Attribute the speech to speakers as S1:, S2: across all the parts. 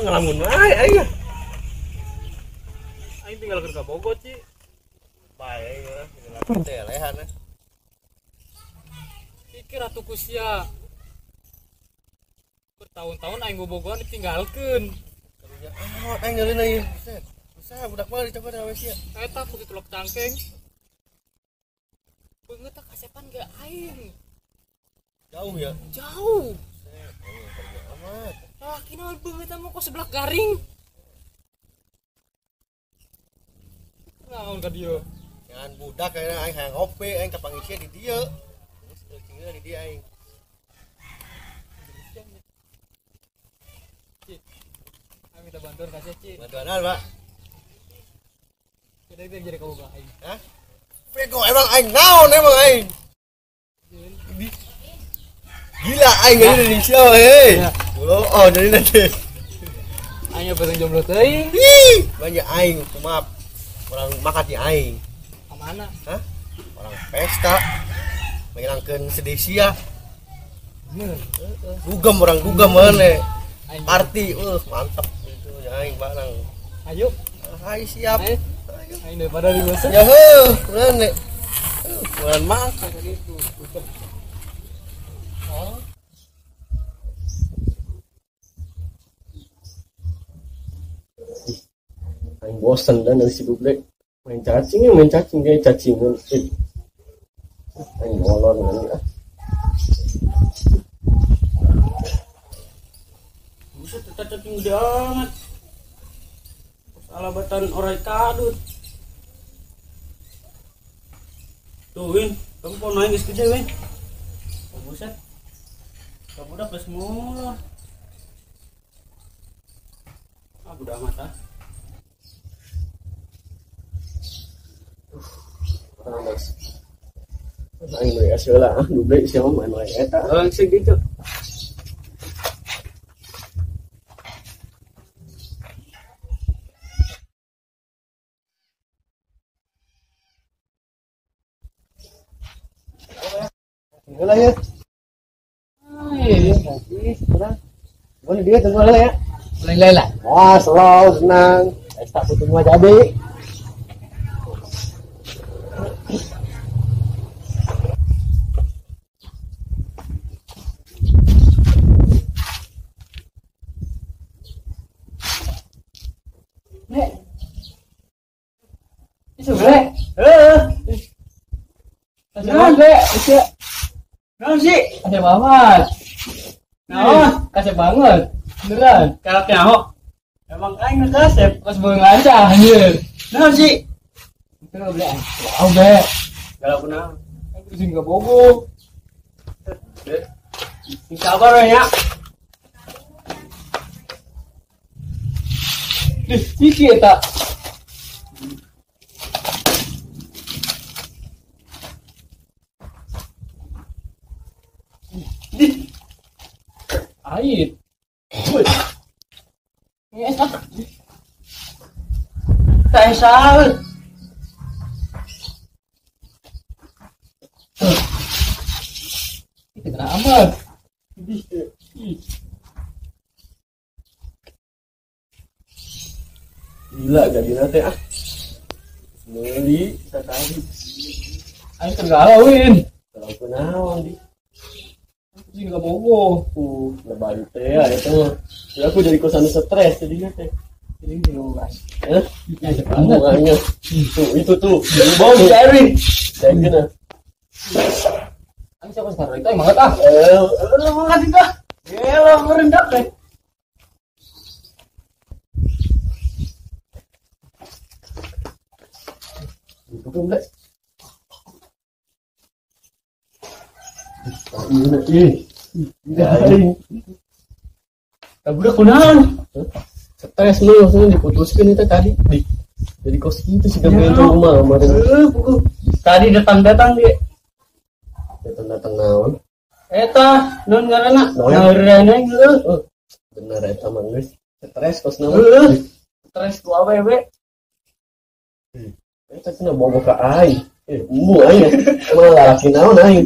S1: Ngelamun wae aing.
S2: Aing tinggal ke Bogor, Ci.
S1: Bae aing mah tinggal telehan.
S2: Pikir atuh ku sia. Bertahun-tahun aing bobogohan ditinggalkeun.
S1: Karunya amat aing ngeulin aing. Buset. Usah budak mah dicoba awe sia.
S2: Eta ku ditulok cangkeng. Beungeut tah kasepan ge aing.
S1: Jauh ya?
S2: Jauh.
S1: Buset, aing karunya amat.
S2: Laki naon beungeut mah kok sebelah garing. Naon ka dieu?
S1: Jangan budak kayaknya aing hayang ngopi, aing kapanggih sia di dieu. Geus leucingna di dieu aing.
S2: Ci. Aing minta bantuan ka sia, Ci.
S1: Bantuan naon, Pak?
S2: Kita jadi kaboga aing.
S1: Hah? Bego emang aing naon emang aing? Gila aing jadi Indonesia hei. Oh, jadi nanti.
S2: Aing penting jomblo teuing.
S1: Ih, banyak aing kumaha orang makat di aing.
S2: Ka mana?
S1: Hah? Orang pesta. Menghilangkeun sedih sia.
S2: Bener.
S1: Dugem orang dugem mana. Party, mantap itu aing barang.
S2: Ayo.
S1: Hai siap.
S2: Ayo. Aing daripada di bosan.
S1: Ya heuh, mana. Bulan makan
S2: gitu. Oh.
S3: Aing bosan dan dari si dublek main cacing ya, main cacing kayak cacingan. Aing molor ini ah.
S4: Buset, eta cacing gede amat. Alabatan orai kadut. Tuh Win, kamu mau naik geus gede Win. Oh, buset. Kabudak geus molor. Ah, budak amat ah.
S3: Panas. Aing we asa lah, dublek sia mah main wae eta. Langsung gitu. Heula ya. Ai, kurang. Boleh dia tunggu heula ya.
S2: Lain lah.
S3: Wah, slow, senang. Pesta putung mah jadi.
S2: Nek. Isu bre.
S4: Heeh.
S2: Naon bre? Isu.
S4: Naon sih?
S2: Kasih banget.
S4: Naon?
S2: Kasih banget. Beneran.
S4: Kalap nyaho. Emang aing nu kasep.
S2: Kos beung lancar anjir.
S4: Naon sih?
S2: Itu bre. Wow bre.
S4: Galak kunaon?
S2: Aing kudu sing bogo.
S4: Sing sabar we nya.
S2: Dih, ciki eta. Dih. Ait. Woi. Nges ah.
S4: Teh saeut.
S2: Itu kena amat. Dih.
S3: Gila jadi nanti ah. Meuli satari.
S2: Aing tergalau Win.
S3: Kalau kunaon di.
S2: Sing enggak bogo.
S3: Lebaran teh ya itu. Ya aku jadi kosan stres jadinya teh.
S2: Jadi gini guys.
S3: Eh?
S2: Ya banget.
S3: Tuh itu tuh. Bom cari. Jangan ah.
S2: Aing siapa sekarang itu aing banget ah.
S4: Lu banget itu. Gelo merendak deh.
S3: Itu kan blek. Ih, ih.
S4: Budak kunaon?
S3: Stres lu langsung diputuskan itu tadi. Jadi kos gitu sih gak bencong rumah kemarin.
S4: Tadi datang-datang dia.
S3: Datang-datang naon?
S4: Eta, non ngaranna. Ngaranna heueuh.
S3: Bener eta mah geus. Stres kos naon?
S4: Stres ku awewe.
S3: Eta cenah bogo ka aing. Embu aing. Emang lalaki naon aing?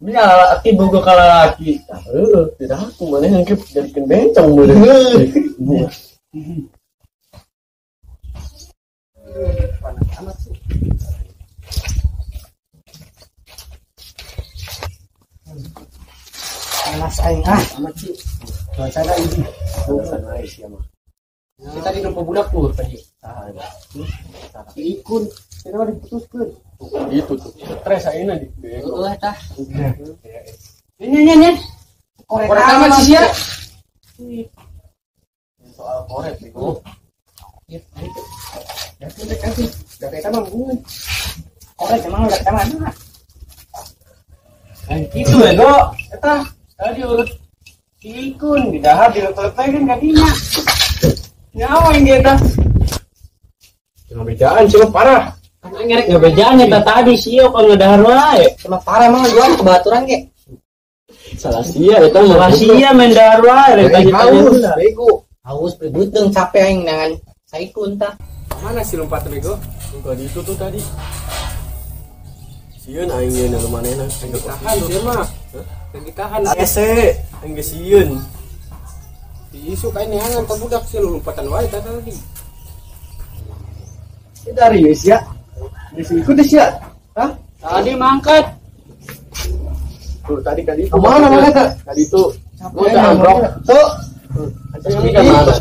S4: Ini lalaki bogo ka lalaki.
S3: Heeh, tidak aku maneh engke jadikeun bencong meureun. Embu.
S2: Panas amat sih. Panas aing ah, amat sih. Cuaca ini.
S3: Cuaca sih mah.
S2: Kita di nempo budak tuh tadi. Si Ikun, kita mah diputuskeun.
S3: Itu tuh. Stres ayeuna di.
S2: Heeh tah.
S4: Ini ini.
S2: Korek amat sih ya.
S3: Soal korek bego.
S2: Ya, itu. Ya sudah kasih. Udah kayak sama gue. Korek emang udah sama mana?
S4: Nah, gitu bego. Eta tadi urut si Ikun di dahar diletek-letekin ka dinya. Nyawa yang kita.
S3: Jangan bedaan sih parah.
S4: Kan ngerek ngebejaan eta tadi sih kalau ngedahar wae.
S2: Cuma parah emang gua kebaturan ge.
S3: Salah sia eta mah.
S4: Salah sia main dahar wae rek
S2: haus bego. Haus beguteung capek aing nangan saikun tah.
S5: Mana sih lompat bego?
S3: Bukan itu tuh tadi. Sieun aing ge na manehna.
S5: Aing tahan sieun mah. Aing tahan.
S3: Ese, aing ge sieun.
S5: Isu kain neangan ka budak sih lompatan wae tadi.
S3: Dari ya. Di ikut sih ya. Hah?
S4: Tadi mangkat.
S3: Tuh tadi tadi itu. Mana mana tadi itu. Gua ambrok.
S1: Tuh.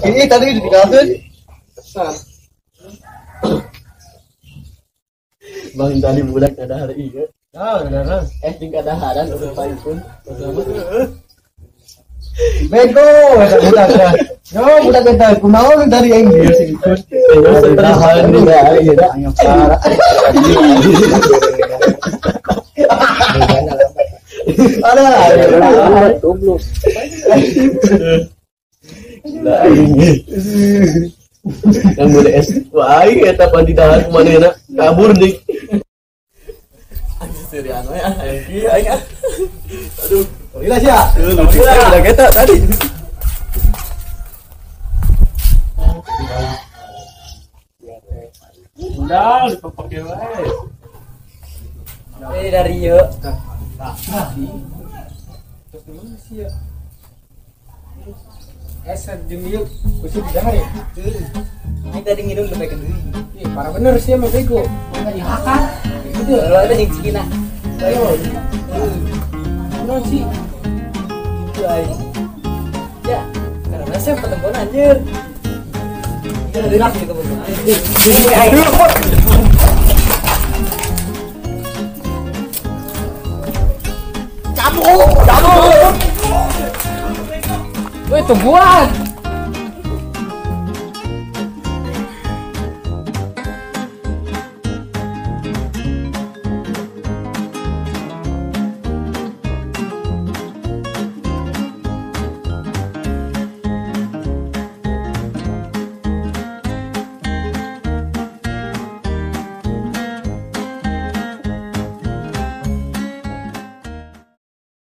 S1: Ini tadi ditinggalkeun.
S5: Pesan.
S3: Bang tadi budak ada hari ieu.
S4: Ah, beneran.
S3: Jeung kadaharan urut pun.
S1: Bego, eta budak ya. Yo, budak eta kunaon dari aing dia sih ikut.
S3: Tahan dia ieu da.
S1: Parah. Ada.
S2: Goblok.
S3: Lah aing. Yang boleh es. Wah, aing eta pan di dahar kumanehna kabur nih. Anjir seriano ya, aing kieu aing. Aduh.
S1: Gila sih ya.
S3: Udah kita tadi.
S4: Udah dipepek wae.
S2: Eh dari yeu.
S5: Terus gimana sih ya? Esa jeung ieu kusi di dahar ya.
S2: Ini tadi nginum lebih ke deui.
S5: Ih, parah bener sih sama bego.
S2: Enggak dihakan. Gitu. Lo ada jeung cikina.
S5: Ayo. Non sih.
S2: Gitu aing. Ya, karena saya pertemuan anjir. Iya, dari lagi ketemu.
S1: Cabut, cabut.
S2: Woi, tungguan.